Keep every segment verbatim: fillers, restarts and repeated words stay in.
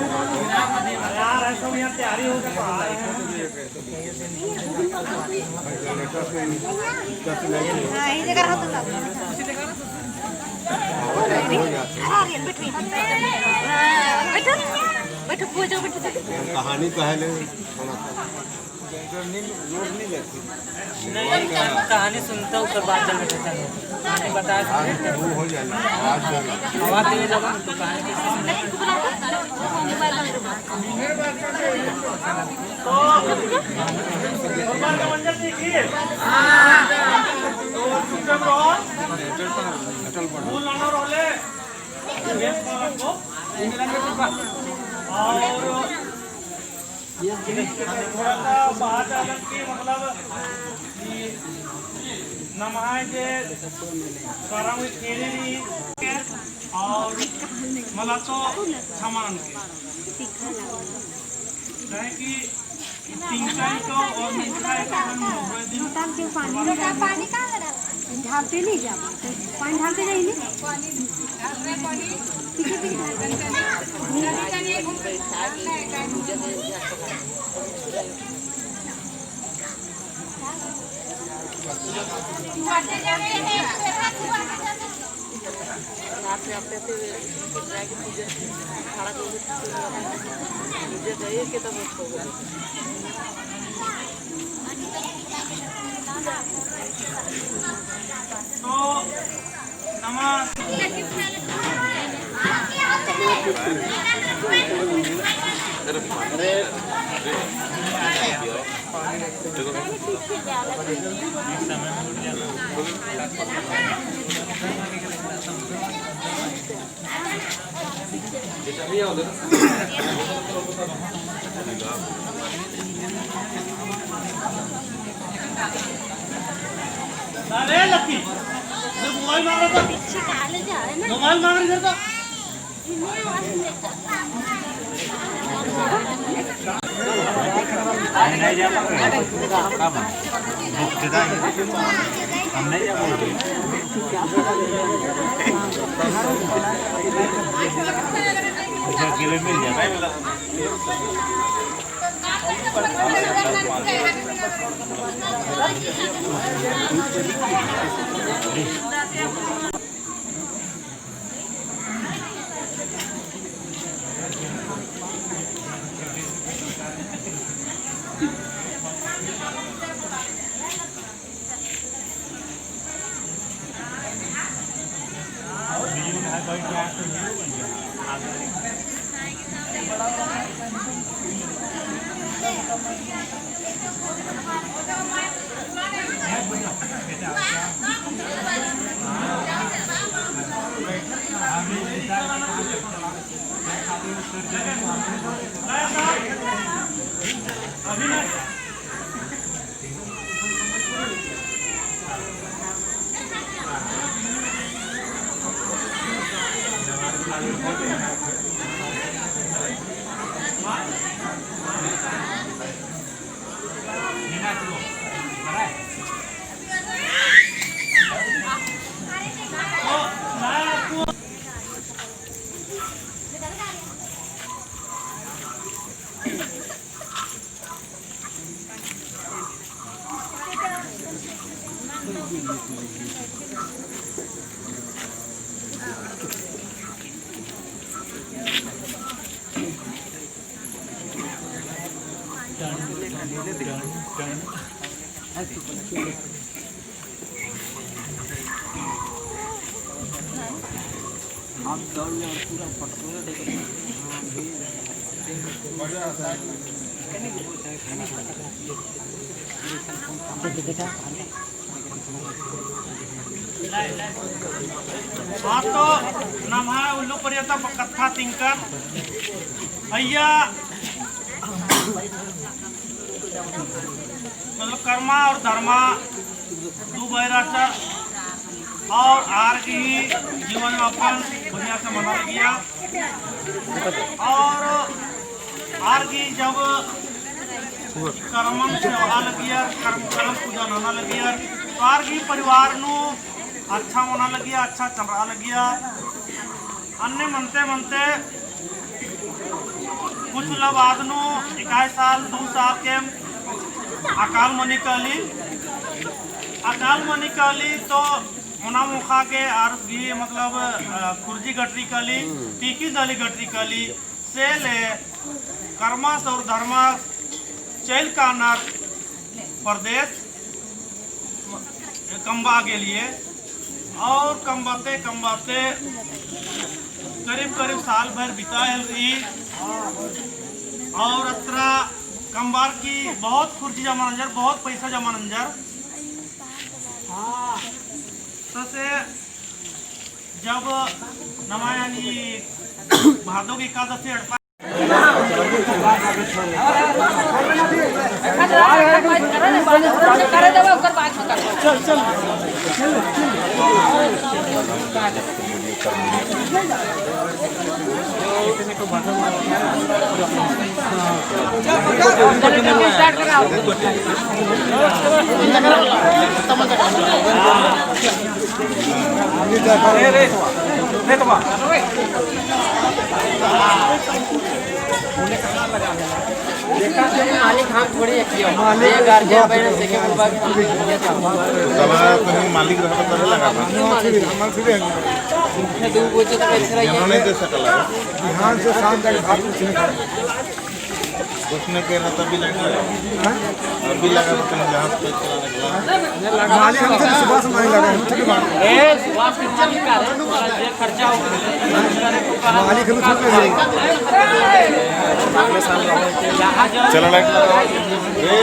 यार, ऐसा यहाँ तैयारी हो गया। हाँ, यही जगह रहो तो। अरे, बैठो। हाँ, बैठो। बैठो, पूछो, बैठो। कहानी पहले थोड़ा सा। नहीं, कहानी सुनता हूँ, उसके बाद चल बैठता हूँ। कहानी बता। आवाज देने लगा तो कहानी कैसे सुनता हूँ? तो भगवान का मंजर देखिए। तो चुपचाप रहो। फूल लाना रहले। और थोड़ा सा बात अलग की, मतलब, कि नम्है जे करम की खेली रई और मला तो सामान के। काहे कि तिंका तो और मिंका तो हम लोग दिन पानी, पानी कहाँ लगा? ढालते नहीं जा, पानी ढालते जाइए। तो नमः। अरे लकी, इधर मोबाइल मांग रहा था। पीछे काले जा, है ना? मोबाइल मांग रहा था। हाँ, तो नम्है उल्लू परिया ता कत्था तिंकन अइय्या, मतलब, कर्मा और धर्मा दू बैरा चा और आर गही जीवन यापन बढ़िया से मना लगिया। और आर गही जब करमन से ओहा लगियर, करम, करम पूजा नना लगियर, तो आर गही परिवार नू अच्छा मना लगिया, अच्छा चलरआ लगिया। अन्ने मनते मनते कुछ उल्ला बाद नू एकाय साल, दू साल के अकाल मनी काली, अकाल मनी काली तो ओना मोख़ा गे आर भी, मतलब, अ, खुर्जी गटरी काली, तीखी दाली गटरी काली, से ले कर्मस और धर्मस चइल कानर परदेस कमबआ गे लिए। और कमबाते कमबाते करीब करीब साल भर बितायल रई। और अत्रा कमबार की बहुत खुर्जी जमा नंजर, बहुत पैसा जमा नंजर। हाँ, तो से जब नमायन ई भादो की एकादशी एड़पा मालिक हम थोड़ी एक ही हो। मालिक ये गार्जियन बहन से के ऊपर सलाह कहीं मालिक रहता तभी लगा था। हमारे थोड़ी है। दो बजे तक ऐसे रहिए। इन्होंने दे सकला। बिहान से शाम तक भात कुछ नहीं खाया। उसने कह रहा था, अभी लगा। हाँ? अभी लगा तो कहीं जहाँ से चला निकला। मालिक हम तो सुबह से मालिक लगा, हम तो नहीं मालिक। ए, सुबह से मालिक का है, जे खर्चा हो, मालिक हम तो नहीं। चला लग। ए।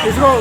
इसरो